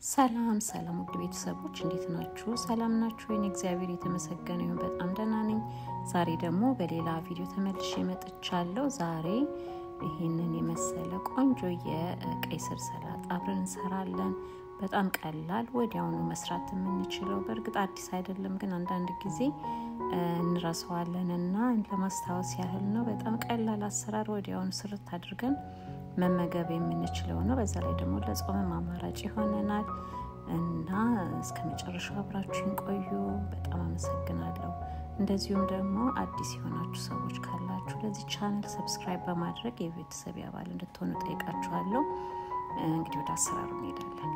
ሰላም ሰላም ውድ ቤተሰቦች እንዴት ናችሁ? ሰላም ናችሁ? እኔ እግዚአብሔር የተመሰገነ ይሁን በጣም ደህና ነኝ። ዛሬ ደግሞ በሌላ ቪዲዮ ተመልሼ መጥቻለሁ። ዛሬ ይሄንን የመሰለ ቆንጆ የቀይ ስር ሰላጣ አብረን እንሰራለን። በጣም ቀላል ወዲያውኑ መስራት የምንችለው በእርግጥ አዲስ አይደለም፣ ግን አንዳንድ ጊዜ እንረሳዋለንና ለማስታወስ ያህል ነው። በጣም ቀላል አሰራር ወዲያውኑ ስርት አድርገን መመገብ የምንችለው ነው። በዛ ላይ ደግሞ ለጾምም አማራጭ ይሆነናል እና እስከ መጨረሻው አብራችሁን ቆዩ። በጣም አመሰግናለሁ። እንደዚሁም ደግሞ አዲስ የሆናችሁ ሰዎች ካላችሁ ለዚህ channel subscribe በማድረግ የቤተሰብ አባል እንድትሆኑ ጠይቃችኋለሁ። እንግዲህ ወደ አሰራሩ እንሄዳለን።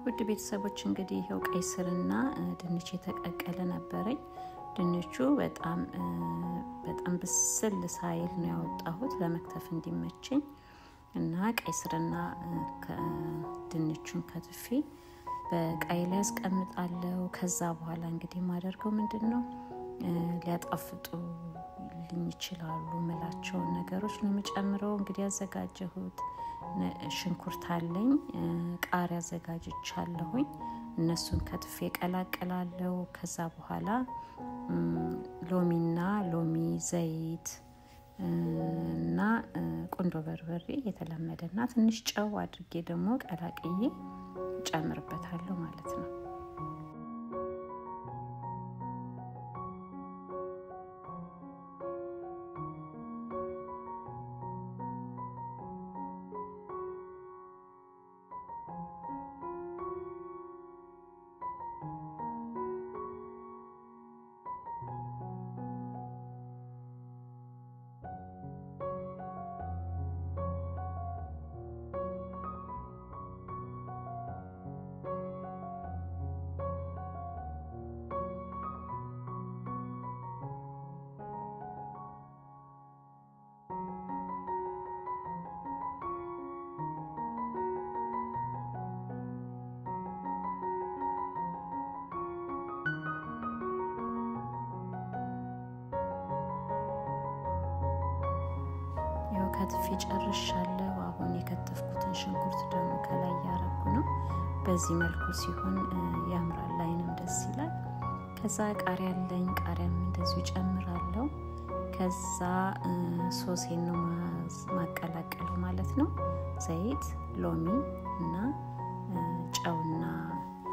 ውድ ቤተሰቦች እንግዲህ ይሄው ቀይ ስርና ድንች የተቀቀለ ነበረኝ። ድንቹ በጣም በጣም ብስል ሳይል ነው ያወጣሁት ለመክተፍ እንዲመቸኝ እና ቀይ ስርና ድንቹን ከትፌ በቃይ ላይ አስቀምጣለሁ። ከዛ በኋላ እንግዲህ የማደርገው ምንድነው ሊያጣፍጡልኝ ይችላሉ ምላቸውን ነገሮች ነው የምጨምረው። እንግዲህ ያዘጋጀሁት ሽንኩርት አለኝ፣ ቃሪያ አዘጋጅቻለሁኝ። እነሱን ከትፌ ቀላቀላለሁ። ከዛ በኋላ ሎሚና ሎሚ ዘይት እና ቁንዶ በርበሬ የተለመደና ትንሽ ጨው አድርጌ ደግሞ ቀላቅዬ ጨምርበታለሁ ማለት ነው። ከትፌ ጨርሻለሁ። አሁን የከተፍኩትን ሽንኩርት ደግሞ ከላይ ያረኩ ነው። በዚህ መልኩ ሲሆን ያምራል፣ አይንም ደስ ይላል። ከዛ ቃሪያ አለኝ፣ ቃሪያም እንደዚሁ ጨምራለሁ። ከዛ ሶሴን ነው ማቀላቀለው ማለት ነው። ዘይት፣ ሎሚ እና ጨውና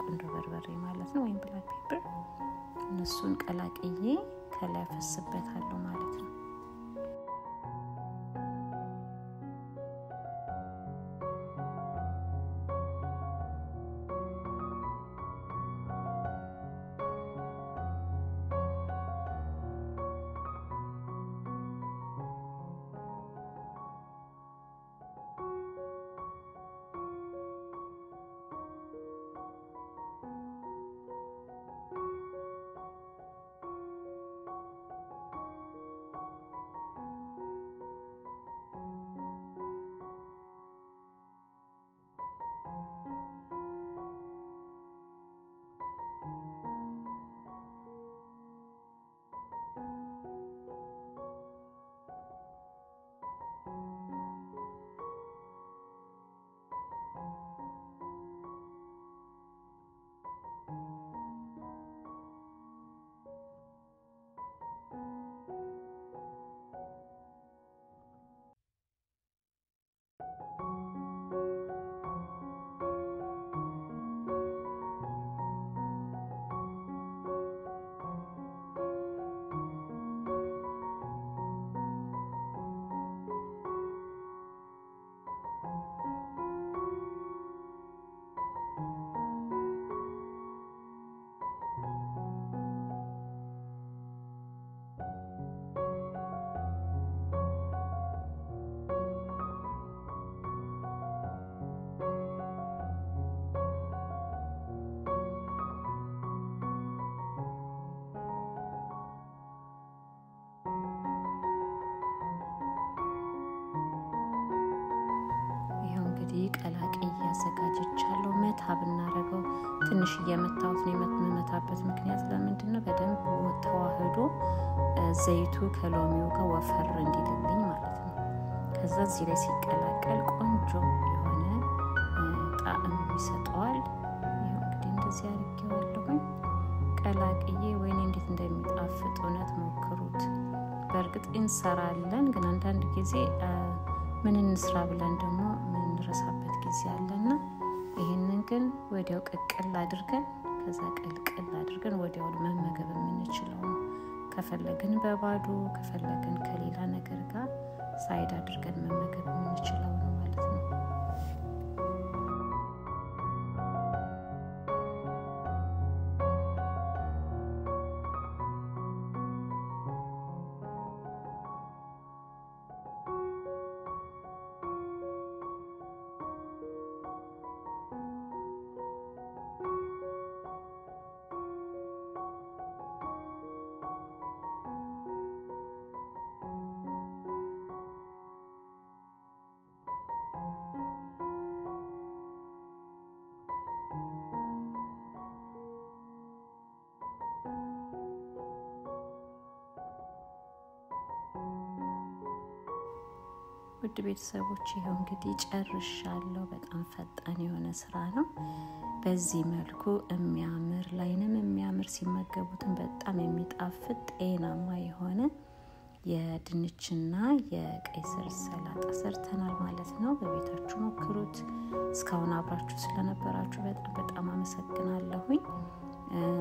ቁንዶ በርበሬ ማለት ነው፣ ወይም black pepper። እነሱን ቀላቅዬ ከላይ አፈስበታለሁ ማለት ነው። እንግዲህ ቀላቅዬ አዘጋጅቻለሁ። መታ ብናረገው ትንሽ እየመታሁት ነው። የምመታበት ምክንያት ለምንድን ነው? በደንብ ተዋህዶ ዘይቱ ከሎሚው ጋር ወፈር እንዲልልኝ ማለት ነው። ከዛ እዚህ ላይ ሲቀላቀል ቆንጆ የሆነ ጣዕም ይሰጠዋል። ይኸው እንግዲህ እንደዚህ አድርጌዋለሁኝ ቀላቅዬ። ወይኔ እንዴት እንደሚጣፍጥ እውነት ሞክሩት። በእርግጥ እንሰራለን፣ ግን አንዳንድ ጊዜ ምን እንስራ ብለን ደግሞ የምንረሳበት ጊዜ አለና ይህንን ግን ወዲያው ቅቅል አድርገን ከዛ ቅልቅል አድርገን ወዲያው መመገብ የምንችለው ነው። ከፈለግን በባዶ፣ ከፈለግን ከሌላ ነገር ጋር side አድርገን መመገብ የምንችለው ነው ማለት ነው። ውድ ቤተሰቦች ይኸው እንግዲህ ጨርሻለሁ። በጣም ፈጣን የሆነ ስራ ነው። በዚህ መልኩ የሚያምር፣ ላይንም የሚያምር፣ ሲመገቡትን በጣም የሚጣፍጥ፣ ጤናማ የሆነ የድንችና የቀይ ስር ሰላጣ ሰርተናል ማለት ነው። በቤታችሁ ሞክሩት። እስካሁን አብራችሁ ስለነበራችሁ በጣም በጣም አመሰግናለሁኝ።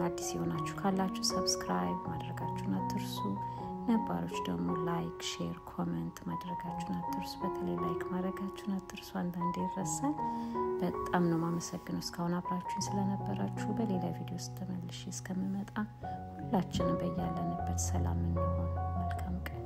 አዲስ የሆናችሁ ካላችሁ subscribe ማድረጋችሁን አትርሱ። ነባሮች ደግሞ like፣ share፣ comment ማድረጋችሁን አትርሱ። በተለይ like ማድረጋችሁን አትርሱ። አንዳንዴ ይረሳል። በጣም ነው ማመሰግነው እስካሁን አብራችሁን ስለነበራችሁ። በሌላ ቪዲዮ ውስጥ ተመልሼ እስከምመጣ ሁላችንም በያለንበት ሰላም እንሆን። መልካም ቀን።